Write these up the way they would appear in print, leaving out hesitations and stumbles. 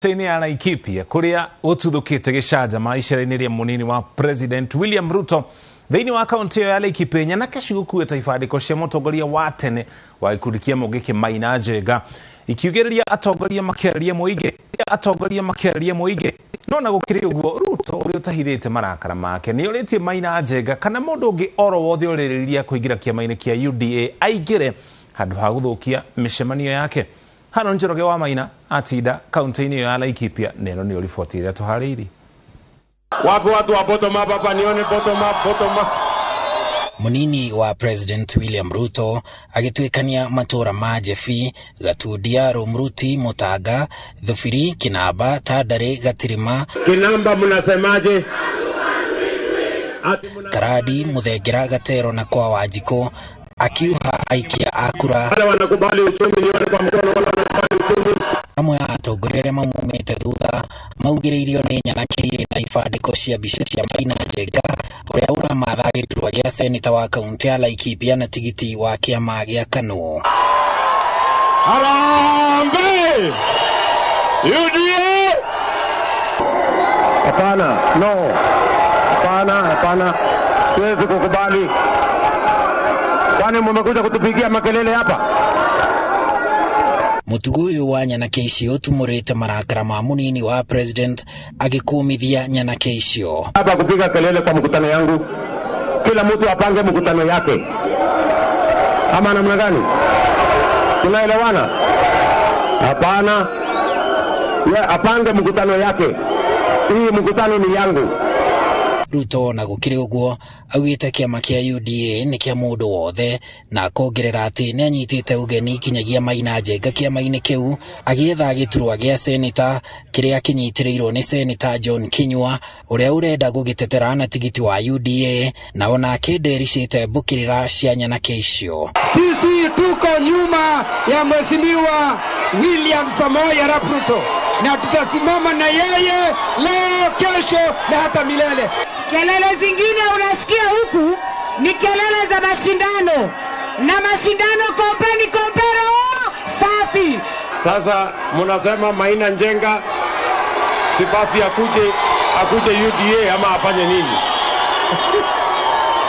Kaunti-inĩ ya Laikipia kũrĩa gũtuthũkĩte gĩcanjama icera-inĩ rĩa mũnini wa President William Ruto thĩinĩ wa kaunti ĩyo ya Laikipia, nyanake cigũkuĩte ibandĩko cia mũtongoria wa tene wa gĩkundi kĩa Mũngĩkĩ Maina Njenga ikiugĩrĩria atongoria makĩarĩria mũingĩ, atongoria makĩarĩria mũingĩ. No na gũkĩrĩ ũguo, Ruto ũrĩa ũtahithĩte marakara make nĩ orĩtie Maina Njenga kana mũndũ ũngĩ oro wothe ũrĩrĩria kũingĩra kĩama-inĩ kĩa UDA aingĩre handũ ha gũthũkia mĩcemanio yake. Haron Njoroge wa Maina atinda kaunti-inĩ ĩyo ya Laikipia na ĩno nĩyo riboti ĩrĩa tũharĩirie. Wapi watu wa bottom up hapa? Nione bottom up, bottom up. Munini wa President William Ruto agĩtuĩkania matũra ma Jebi, Gatundia, Rũmruti, Mũtanga, Thubiri, Kinamba, Tandari, Gatirima, Kinamba mnasemaje? Karadi, Muthengera, Gatero na kwa Wanjikũ akiuha aikia a kura. Wale wanakubali uchumi nione kwa mkono, wale wanakubali uchumi. Amwe a atongoria arĩa maumĩte thutha maugĩrĩirio nĩ nyanake irĩ na ibandĩko cia mbica cia Maina Njenga ũrĩa ũramatha gĩturwa gĩa seneta wa kaunti ya Laikipia na tigiti wa kĩama gĩa KANU. Harambee! UDA! Hapana, no. Hapana, hapana. Siwezi kukubali. Kwani mmekuja kutupigia makelele hapa? Mũtugo ũyũ wa nyanake icio ũtumũrĩte marakara ma mũnini wa president agĩkũmithia nyanake icio. Hapa kupiga kelele kwa mkutano yangu. Kila mtu apange mkutano yake. Ama namna gani? Tunaelewana? Hapana. Ye apange mkutano yake. Hii mkutano ni yangu. Ruto na gũkĩrĩ ũguo augĩte kĩama kĩa UDA nĩ kĩa mũndũ wothe na akongerera atĩ nĩ anyitĩte ũgeni kinyagia Maina Njenga kĩama-inĩ kĩu agĩetha gĩturwa gĩa seneta kĩrĩa kĩnyitĩrĩirwo nĩ seneta John Kinyua ũrĩa ũrenda gũgĩtetera na tigiti wa UDA na onake ndericĩte mbũkĩrĩra cia nyanake icio. Sisi tuko nyuma ya Mheshimiwa William Samoei Arap Ruto na tutasimama na yeye leo, kesho na hata milele. Kelele zingine unasikia huku ni kelele za mashindano na mashindano, kompeni kompero safi. Sasa mnasema Maina Njenga si basi akuje UDA ama afanye nini?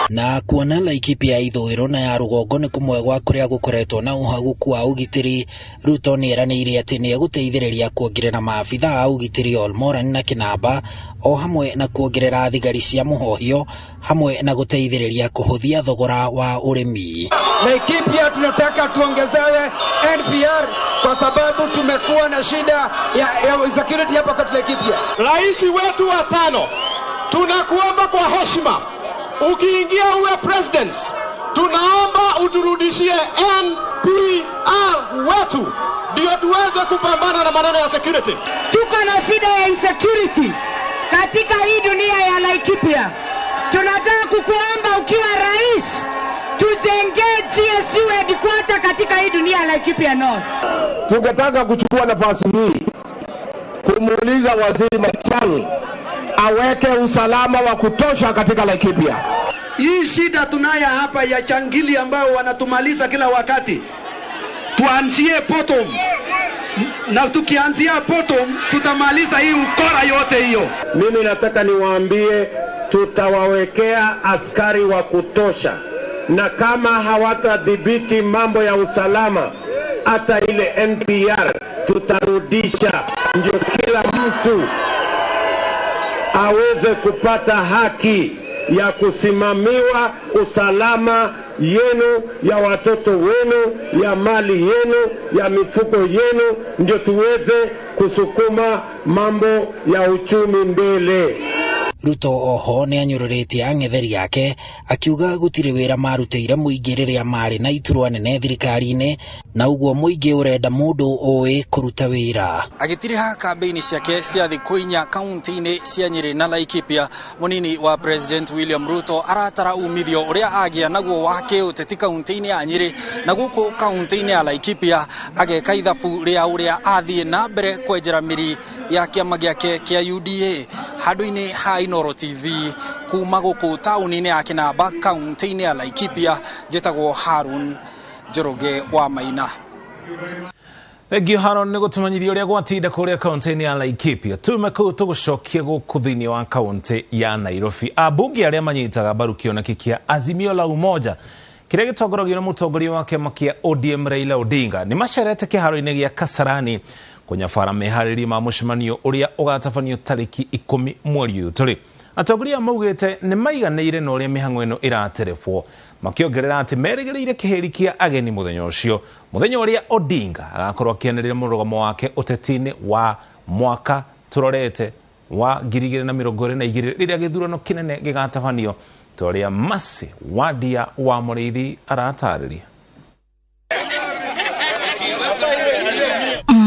Na kuona Laikipia ya ithũĩro na ya rũgongo nĩ kũmwe gwa kũrĩa gũkoretwo na ũhagũku wa ũgitĩri, Ruto nĩ eranĩire atĩ nĩ egũteithĩrĩria kuongerera maabitha a ũgitĩri Olmoran na Kinamba o hamwe na kuongerera thigari cia mũhohio hamwe na gũteithĩrĩria kũhũthia thogora wa ũrĩmi. Laikipia tunataka tuongezewe NPR kwa sababu tumekuwa na shida ya security hapa kwetu Laikipia. Rais wetu wa tano, tunakuomba kwa heshima, ukiingia uwe president, tunaomba uturudishie NPR wetu ndio tuweze kupambana na maneno ya security. Tuko na shida ya insecurity katika hii dunia ya Laikipia. Tunataka kukuomba ukiwa rais tujenge GSU headquarter katika hii dunia ya Laikipia North. Tungetaka kuchukua nafasi hii kumuuliza Waziri Matiang'i aweke usalama wa kutosha katika Laikipia. Hii shida tunaya hapa ya changili ambao wanatumaliza kila wakati, tuanzie bottom, na tukianzia bottom tutamaliza hii ukora yote hiyo. Mimi nataka niwaambie tutawawekea askari wa kutosha, na kama hawatadhibiti mambo ya usalama, hata ile NPR tutarudisha, ndio kila mtu aweze kupata haki ya kusimamiwa usalama yenu, ya watoto wenu, ya mali yenu, ya mifuko yenu, ndio tuweze kusukuma mambo ya uchumi mbele. Ruto oho nĩ anyũrũrĩtie ang'etheri ake akiuga gũtirĩ wĩra marutĩire mũingĩ rĩrĩa marĩ na iturwa nene thirikari-inĩ na ũguo mũingĩ ũrenda mũndũ ũĩ kũruta wĩra. Agĩtiriha kambĩini ciake cia thikũ inya kaunti-inĩ cia Nyĩrĩ na Laikipia, mũnini wa President William Ruto aratara umithio ũrĩa agĩa naguo wa kĩũteti kaunti-inĩ ya Nyĩrĩ na gũkũ kaunti-inĩ ya Laikipia ageka ithabu rĩa ũrĩa athiĩ na mbere kwenjera mĩri ya kĩama gĩake kĩa UDA handũ-inĩ ha Inooro TV kuma gũkũ taũni-inĩ ya Kinamba kaunti-inĩ ya Laikipia. Njĩtagwo Harun Njoroge wa Maina. Thengio Haron nĩ gũtũmenyithia ũrĩa gwatinda kũrĩa kaunti-inĩ ya Laikipia. Tume kũu tũgũcokie gũkũ thĩinĩ wa kaunti ya Nairobi. Ambunge arĩa manyitaga mbaru kĩoneki kĩa Azimio la Umoja kĩrĩa gĩtongoragio nĩ mũtongoria wa kĩama kĩa ODM Raila Odinga nĩ macerete kĩharo-inĩ gĩa Kasarani kũnyabara meharĩria ma mũcemanio ũrĩa ũgatabanio tarĩki 10 mweri ũyũ tũrĩ. Atongoria maugĩte nĩ maiganĩire na ũrĩa mĩhang'o ĩno ĩraterebwo, makĩongerera atĩ merĩgĩrĩire kĩhĩri kĩa ageni mũthenya ũcio, mũthenya ũrĩa Odinga agakorwo akĩanĩrĩra mũrũgamo wake ũteti-inĩ wa mwaka tũrorete wa 2022 rĩrĩa gĩthurano kĩnene gĩgatabanio, ta ũrĩa Mercy Wadia wa Mũrĩithi aratarĩria.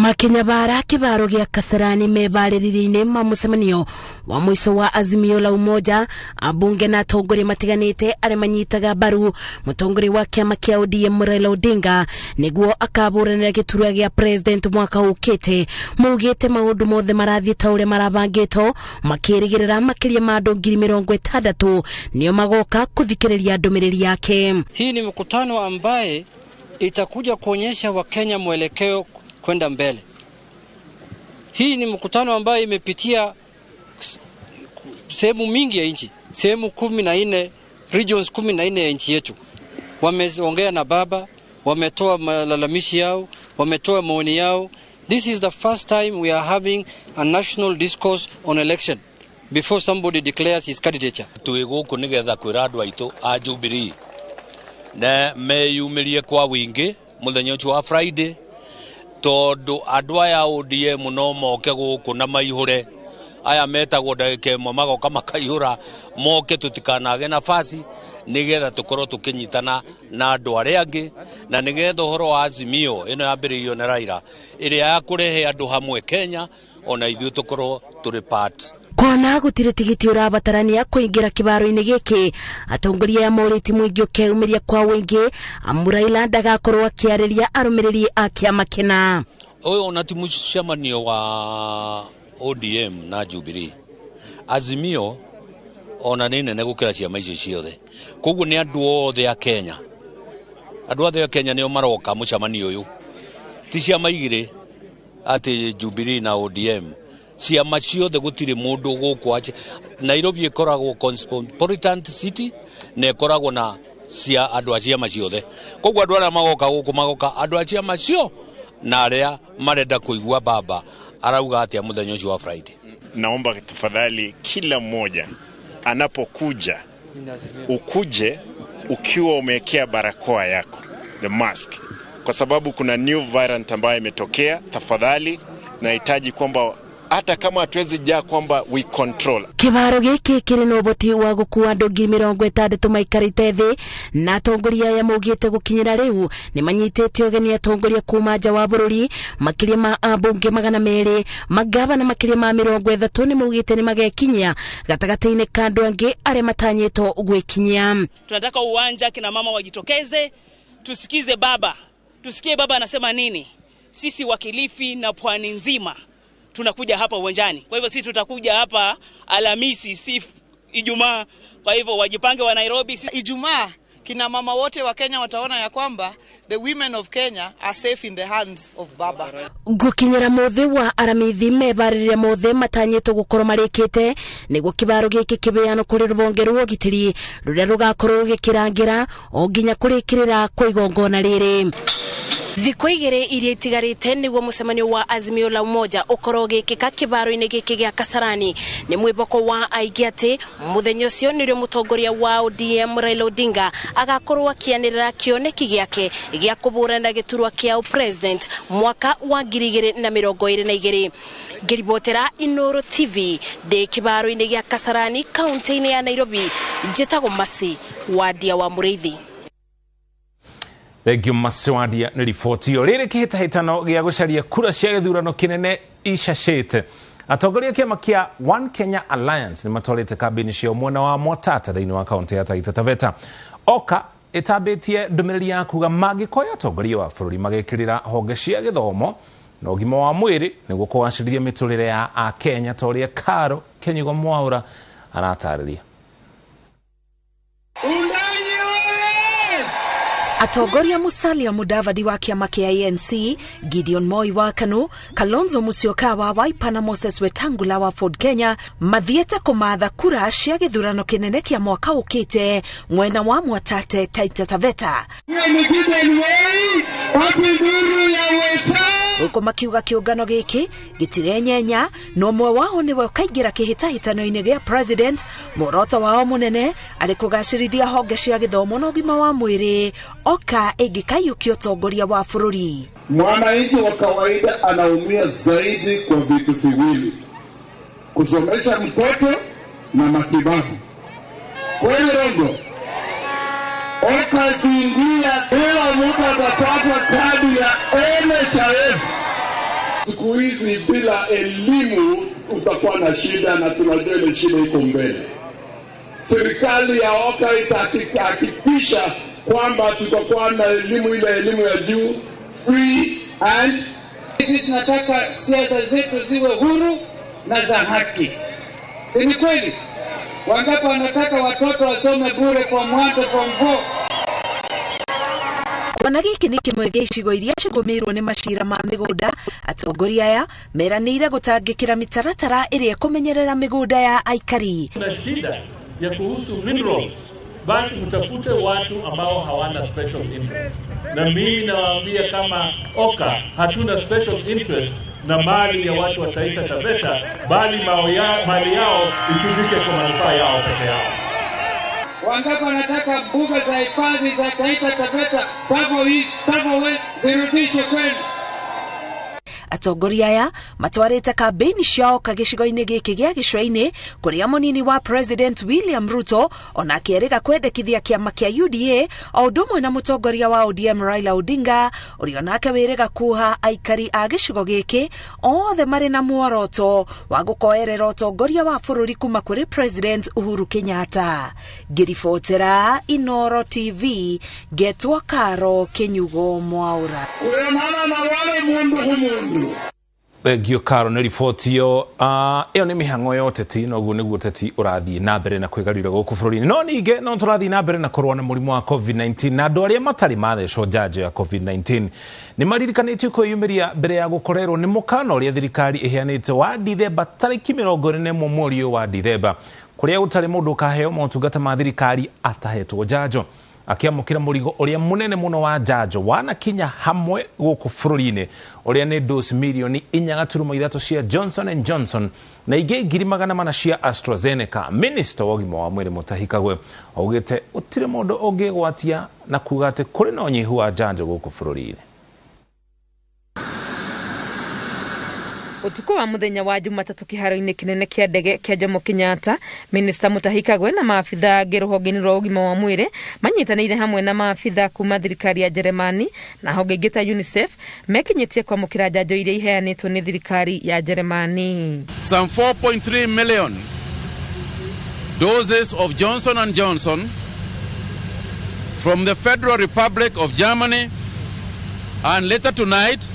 Makinyabara kĩbaro gĩa Kasarani mebarĩrĩria-inĩ ma mũcemanio wa mũico wa Azimio la Umoja, ambunge na atongoria matiganĩte arĩa manyitaga mbaru mũtongoria wa kĩama kĩa ODM Raila Odinga nĩguo akabũranĩra gĩturwa gĩa president mwaka ũkĩte. Maugĩte maũndũ mothe marathiĩ ta ũrĩa marabangĩtwo, makĩrĩgĩrĩra makĩria ma andũ 60,000 nĩo magoka kũthikĩrĩria ndũmĩrĩri yake. Hii ni mkutano ambaye itakuja kuonyesha Wakenya mwelekeo kwenda mbele. Hii ni mkutano ambayo imepitia sehemu mingi ya nchi, sehemu 14, regions 14 ya nchi yetu. Wameongea na baba, wametoa malalamishi yao, wametoa maoni yao. This is the first time we are having a national discourse on election before somebody declares his candidature. Twi guku nigetha kwira andu aitu a Jubilee na meyumirie kwa wingi muthenya ucio wa Friday, tondu andu aya ODM no moke guku na maihure aya metagwo ndagika ĩmwe magoka makaihũra moke, tutikanage nafasi nigetha tukorwo tukinyitana na andu aria angi, na nigetha uhoro wa Azimio ĩno yambĩrĩirio nĩ Raila ĩrĩa ya kũrehe andũ hamwe Kenya, ona ithuĩ tukorwo tũrĩ part. Kona gũtirĩ tigiti ũrabatarania kũingĩra kĩbaro-inĩ gĩkĩ, atongoria aya morĩtie mũingĩ ũkeyumĩria kwa wũingĩ amu Raila ndagakorwo akĩarĩria arũmĩrĩri a kĩama kĩna. Ũyũ ona ti mũcemanio wa ODM na Jubilee. Azimio ona nĩ nene gũkĩra ciama icio ciothe, koguo nĩ andũ othe a Kenya, andũ othe a Kenya nĩo maroka mũcemanio ũyũ, ti ciama igĩrĩ atĩ Jubilee na ODM. Ciama ciothe gũtirĩ mũndũ gũkũ ache. Nairobi ĩkoragwo cosmopolitan city na ĩkoragwo na cia andũ a ciama ciothe, koguo andũ arĩa magoka gũkũ magoka andũ a ciama cio na arĩa marenda kũigua baba arauga atĩa mũthenya ũcio wa Friday. Naomba tafadhali kila mmoja anapokuja ukuje ukiwa umewekea barakoa yako, the mask, kwa sababu kuna new variant ambayo imetokea. Tafadhali nahitaji kwamba hata kama hatuwezi jaa kwamba we control. Kĩbaro gĩkĩ kĩrĩ na ũhoti wa gũkua andũ 60,000 maikarĩte thĩ, na atongoria aya maugĩte gũkinyĩra rĩu nĩ manyitĩte ũgeni atongoria kuma nja wa bũrũri makĩria ma ambunge 200, magavana makĩria ma 30 nĩ maugĩte nĩ magekinyia gatagatĩ-inĩ ka andũ angĩ arĩa matanyĩtwo gwĩkinyia. Tunataka uwanja, kina mama wajitokeze, tusikize baba, tusikie baba anasema nini. Sisi wa Kilifi na pwani nzima tunakuja hapa uwanjani. Kwa hivyo sisi tutakuja hapa Alhamisi, si Ijumaa. Kwa hivyo wajipange wa Nairobi. Ijumaa kina mama wote wa Kenya wataona ya kwamba the women of Kenya are safe in the hands of baba. Gukinyira mothe wa aramithi mebarĩrĩria mothe matanyĩtwo gũkorwo marĩkĩte nĩguo kĩbaro gĩkĩ kĩbeanwo kũrĩ rũhonge rwa ũgitĩri rũrĩa rũgakorwo rũgĩkĩrangĩra o nginya kũrĩkĩrĩra kwa igongona rĩrĩ. Thikũ igĩrĩ iria itigarĩte nĩguo mũcemanio wa Azimio la Umoja ũkorwo ũgĩkĩka kĩbaro-inĩ gĩkĩ gĩa Kasarani. Nĩ mwĩboko wa aingĩ atĩ mũthenya ũcio nĩrĩo mũtongoria wa ODM Raila Odinga agakorwo akĩanĩrĩra kĩoneki gĩake gĩa kũbũrana gĩturwa kĩa president mwaka wa 2022. Ngĩribotera Inooro TV ndĩ kĩbaro-inĩ gĩa Kasarani kaunti-inĩ ya Nairobi, njĩtagwo Mercy Wadia wa Mũrĩithi. Thengio Mercy Wadia nĩ riboti ĩyo. Rĩrĩ kĩhĩtahĩtano gĩa gũcaria kura cia gĩthurano kĩnene icacĩte, atongoria a kĩama kĩa One Kenya Alliance nĩ matwarĩte kambĩini ciao mwena wa Mwatate thĩinĩ wa kaunti ya Taita Taveta. Oka ĩtambĩtie ndũmĩrĩri ya kuga mangĩkoya atongoria wa bũrũri magekĩrĩra honge cia gĩthomo na ũgima wa mwĩrĩ nĩguo kũgacĩrithia mĩtũrĩre ya Akenya, ta ũrĩa Karo Kenyugo Mwaura aratarĩria. Atongoria Musalia Mudavadi wa kĩama kĩa ANC, Gideon Moi wa KANU, Kalonzo Musyoka wa Wiper na Moses Wetangula wa Ford Kenya mathiĩte kũmatha kura cia gĩthurano kĩnene kĩa mwaka ũkĩte mwena wa Mwatate Taita Taveta. Gũkũ makiuga kĩũngano gĩkĩ gĩtirenyenya na ũmwe wao nĩwe ũkaingĩra kĩhĩtahĩtano-inĩ gĩa president. Muoroto wao mũnene arĩ kũgacĩrithia honge cia gĩthomo na ũgima wa mwĩrĩ oka ĩngĩkaiyũkia ũtongoria wa bũrũri. Mwananchi wa kawaida anaumia zaidi kwa vitu viwili: kusomesha mtoto na matibabu. Kweli Rongo? Oka ikiingia, kila mtu atapata kadi ya NHIF. Siku hizi bila elimu utakuwa na shida, na tunajua ile shida iko mbele. Serikali ya Oka itahakikisha kwamba tutakuwa na elimu, ile elimu ya juu, free and. Sisi tunataka siasa zetu ziwe huru na za haki. Si ni kweli? Wangapi wanataka watoto wasome bure form 1 to form 4? Kuona gĩkĩ nĩ kĩmwe gĩa icigo iria cigũmĩirwo nĩ macira ma mĩgũnda, atongoria aya meranĩire gũtangĩkĩra mĩtaratara ĩrĩa ĩkũmenyerera mĩgũnda ya aikari. Kuna shida ya kuhusu minerals, basi mtafute watu ambao hawana special interest. Na mimi nawaambia kama Oka hatuna special interest na mali ya watu wa Taita Taveta, bali mali yao itumike kwa manufaa yao peke yao. Wangapi wanataka mbuga za hifadhi za Taita Taveta, Tsavo East, Tsavo West zirudishwe kwenu? Atongoria aya matwarĩte kambĩini ciao gĩcigo-inĩ gĩkĩ gĩa gĩcũa-inĩ kũrĩa mũnini wa President William Ruto onake erĩga kwendekithia kĩama kĩa UDA o ũndũ ũmwe na mũtongoria wa ODM Raila Odinga ũrĩa onake wĩrĩga kuha aikari a gĩcigo gĩkĩ othe marĩ na muoroto wa gũkoerera ũtongoria wa bũrũri kuma kũrĩ President Uhuru Kenyatta. Ngĩribotera Inoro TV ngetwo Karo Kinyugo Mwaura. Kuonana na wale mundu humundu. Thengio Karo nĩ riboti ĩyo. Ĩyo nĩ mĩhang'o ya ũteti na ũguo nĩguo ũteti ũrathiĩ na mbere na kwĩgarũra gũkũ bũrũri-inĩ. No ningĩ no tũrathiĩ na mbere na kũrũa na mũrimũ wa COVID-19 na andũ arĩa matarĩ mathecwo njanjo ya COVID-19 nĩ maririkanĩtio kwĩyumĩria mbere ya gũkorerwo nĩ mũkana ũrĩa thirikari ĩheanĩte wa Dithemba tarĩki 21 mweri ũyũ wa Dithemba, kũrĩa gũtarĩ mũndũ ũkaheo motungata ma thirikari atahetwo njanjo. Akĩamũkĩra mũrigo ũrĩa mũnene mũno wa njanjo wanakinya hamwe gũkũ bũrũri-inĩ ũrĩa nĩ dosi mirioni 4.3 cia Johnson and Johnson na ingĩ 400,000 cia AstraZeneca. Minister wa ũgima wa mwĩrĩ Mutahi Kagwe augĩte gũtirĩ mũndũ ũngĩgwatia na kuga atĩ kũrĩ na ũnyihu wa njanjo gũkũ bũrũri-inĩ. Utuku wa muthenya wa Jumatatu kiharo-inĩ kinene kĩa ndege kĩa Jomo Kenyatta, Minister Mutahi Kagwe na maabitha angĩ rũhonge-inĩ rwa ũgima wa mwĩrĩ manyitanĩire hamwe na maabitha kuma thirikari ya Jeremani na honge ingĩ ta UNICEF mekinyĩtie kwamũkĩra njanjo iria iheanĩtwo nĩ thirikari ya Jeremani. Some 4.3 million doses of Johnson and Johnson from the Federal Republic of Germany, and later tonight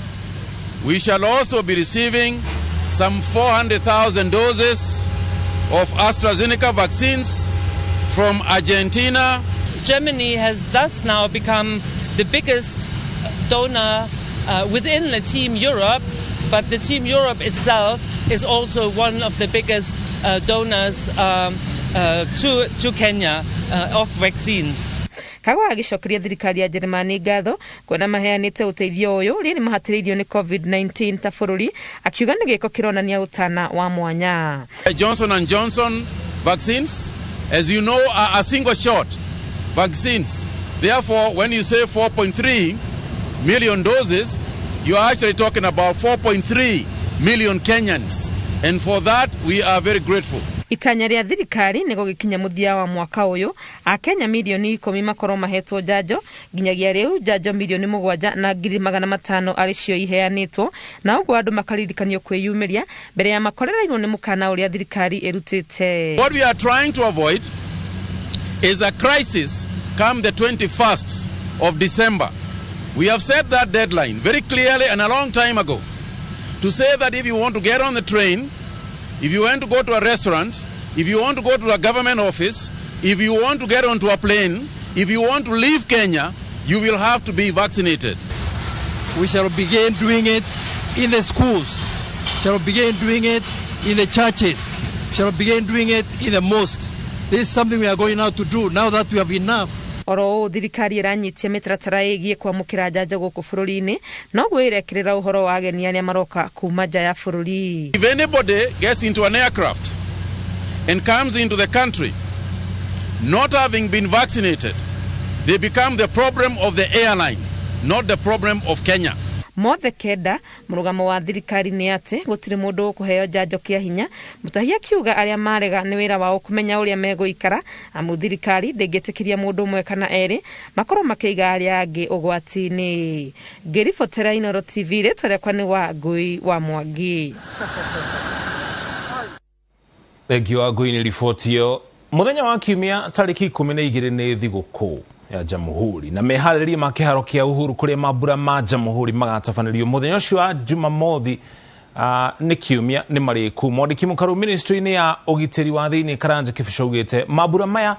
we shall also be receiving some 400,000 doses of AstraZeneca vaccines from Argentina. Germany has thus now become the biggest donor within the Team Europe, but the Team Europe itself is also one of the biggest donors to Kenya of vaccines. Kagwe agĩcokeria thirikari ya Jeremani ngatho kuona maheanĩte ũteithio ũyũ ũrĩa nĩ mahatĩrĩirio nĩ COVID-19 ta bũrũri, akiuga nĩ gĩko kĩronania ũtana wa mwanya. Johnson and Johnson vaccines, as you know, are a single shot vaccines. Therefore, when you say 4.3 million doses, you are actually talking about 4.3 million Kenyans. And for that, we are very grateful. Itanya rĩa thirikari nĩ gũgĩkinya mũthia wa mwaka ũyũ akenya mirioni 10 makorwo mahetwo njanjo, nginyagia rĩu njanjo mirioni 7,500,000 arĩ cio iheanĩtwo, na ũguo andũ makaririkanio kwĩyumĩria mbere ya makorereirwo nĩ mũkana ũrĩa thirikari ĩrutĩte. What we are trying to avoid is a crisis come the 21st of December. We have set that deadline very clearly and a long time ago to say that if you want to get on the train, if you want to go to a restaurant, if you want to go to a government office, if you want to get onto a plane, if you want to leave Kenya, You will have to be vaccinated. We shall begin doing it in the schools, shall begin doing it in the churches, shall begin doing it in the mosques. This is something we are going out to do now that we have enough. Oro ũũ thirikari ĩranyitia mĩtaratara ĩgiĩ kwamũkĩra njanjo gũkũ bũrũri-inĩ, noguo ĩrekĩrĩra ũhoro wa ageni arĩa maroka kuma nja ya bũrũri. If anybody gets into an aircraft and comes into the country not having been vaccinated, they become the problem of the airline, not the problem of Kenya. Mothe kenda mũrũgamo wa thirikari nĩ atĩ gũtirĩ mũndũ ũkũheo njanjo kĩa hinya. Mutahi akiuga arĩa marega nĩ wĩra wao kũmenya ũrĩa megũikara, amu thirikari ndĩngĩtĩkĩria mũndũ ũmwe kana erĩ makorwo makĩiga arĩa angĩ ũgwati-inĩ. Ngĩribotera Inooro TV, rĩtwa rĩakwa nĩ Wangui wa Mwangi. Thengiũ Wangui nĩ riboti ĩyo. Mũthenya wa kiumia tarĩki 12 nĩ thigũkũ ya Jamhuri, na meharĩrĩria ma kĩharo kĩa Uhuru kũrĩa mambura ma Jamhuri magatabanĩrio mũthenya ũcio wa Jumamothi nĩ kiumia nĩ marĩku. Mwandĩki mũkaru ministry-inĩ ya ũgitĩri wa thĩinĩ Karanja Kĩbico augĩte mambura maya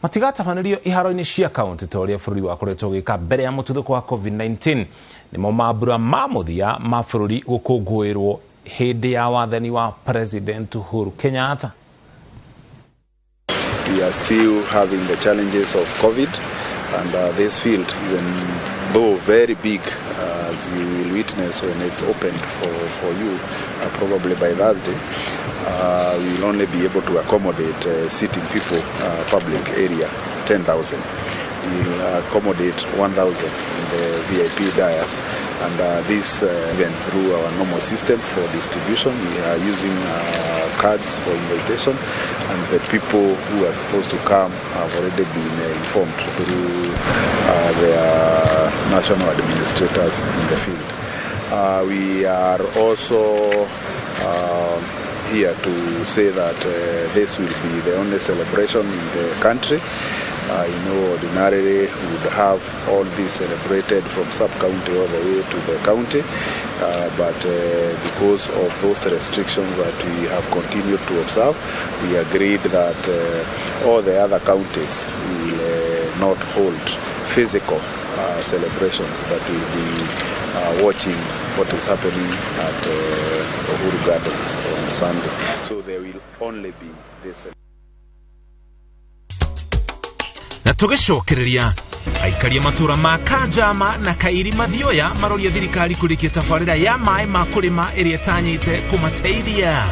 matigatabanĩrio iharo-inĩ cia kaunti ta ũrĩa bũrũri wakoretwo ũgĩka mbere ya mũtuthũko wa COVID-19. Nĩmo mambura ma mũthia ma bũrũri gũkũngũĩrwo hĩndĩ ya wathani wa President Uhuru Kenyatta. We are still having the challenges of COVID, and this field, even though very big, as you will witness when it's opened for you, probably by Thursday, we will only be able to accommodate sitting people, public area, 10,000. We will accommodate 1,000 in the VIP dais, and this even through our normal system for distribution, we are using cards for invitation, and the people who are supposed to come have already been informed through their national administrators in the field. We are also here to say that this will be the only celebration in the country. You know, ordinarily we would have all this celebrated from sub-county all the way to the county, but because of those restrictions that we have continued to observe, we agreed that all the other counties will not hold physical celebrations, but will be watching what is happening at Uhuru Gardens on Sunday. So there will only be this. Na tũgĩcokereria aikaria matũra ma Kanjama na Kairi Mathioya maroria thirikari kũrĩkia tabarĩra ya maĩ ma kũrĩma ĩrĩa ĩtanyĩte kũmateithia.